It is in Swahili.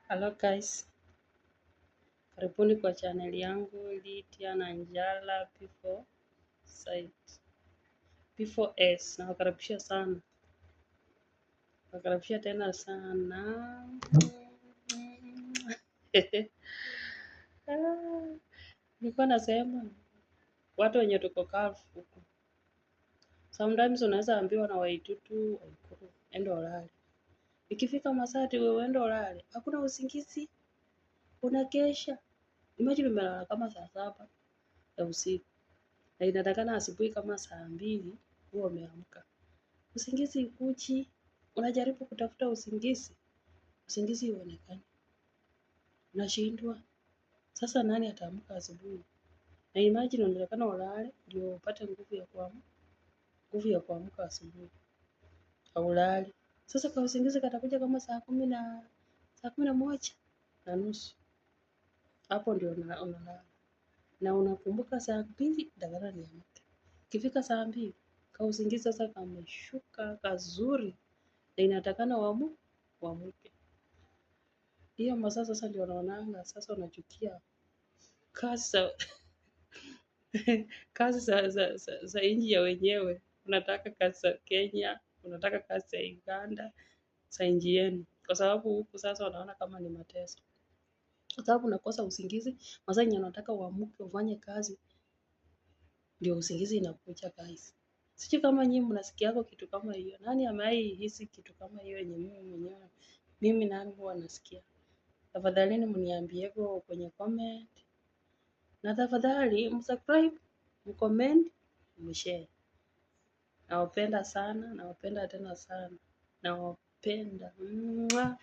Hello guys, karibuni kwa channel yangu Lydia Nanjala P4 site P4S. Nawakaribisha sana, nawakaribisha tena sana. Ah, nilikuwa nasema watu wenye tuko Gulf huku, sometimes unaweza ambiwa na Waitutu, Waikuru, enda ulale. Ikifika masaa ati wewe uende ulale, hakuna usingizi, unakesha. Imagine umelala kama saa 7 ya usiku na inatakana asubuhi kama saa 2 huwa umeamka. Usingizi ikuji, unajaribu kutafuta usingizi, usingizi huonekani, unashindwa. Sasa nani ataamka asubuhi? Na imagine unatakana ulale ndio upate nguvu ya kuamka, nguvu ya kuamka asubuhi. Haulali. Sasa kwa usingizi katakuja kama saa 10 na saa 11:30. Hapo ndio unalala. Na unakumbuka saa 2 takana niamke. Ikifika saa 2 kausingizi sasa kameshuka kazuri na inatakana uamke. Hiyo masaa sasa ndio unaonanga sasa unachukia kazi za kazi za nchi ya wenyewe. Unataka kazi za Kenya, unataka kazi za Uganda, za nchi yenu. Kwa sababu huku sasa unaona kama ni mateso. Kwa sababu unakosa usingizi, masaa yenye unataka uamke ufanye kazi ndio usingizi inakuja guys. Sijui kama nyinyi mnasikiako kitu kama hiyo. Nani amewahi hisi kitu kama hiyo yenye mimi mwenyewe mimi nami huwa nasikia? Tafadhalini mniambieko kwenye comment. Na tafadhali msubscribe, mcomment, mshare. Nawapenda sana, nawapenda tena sana. Nawapenda. Mwah.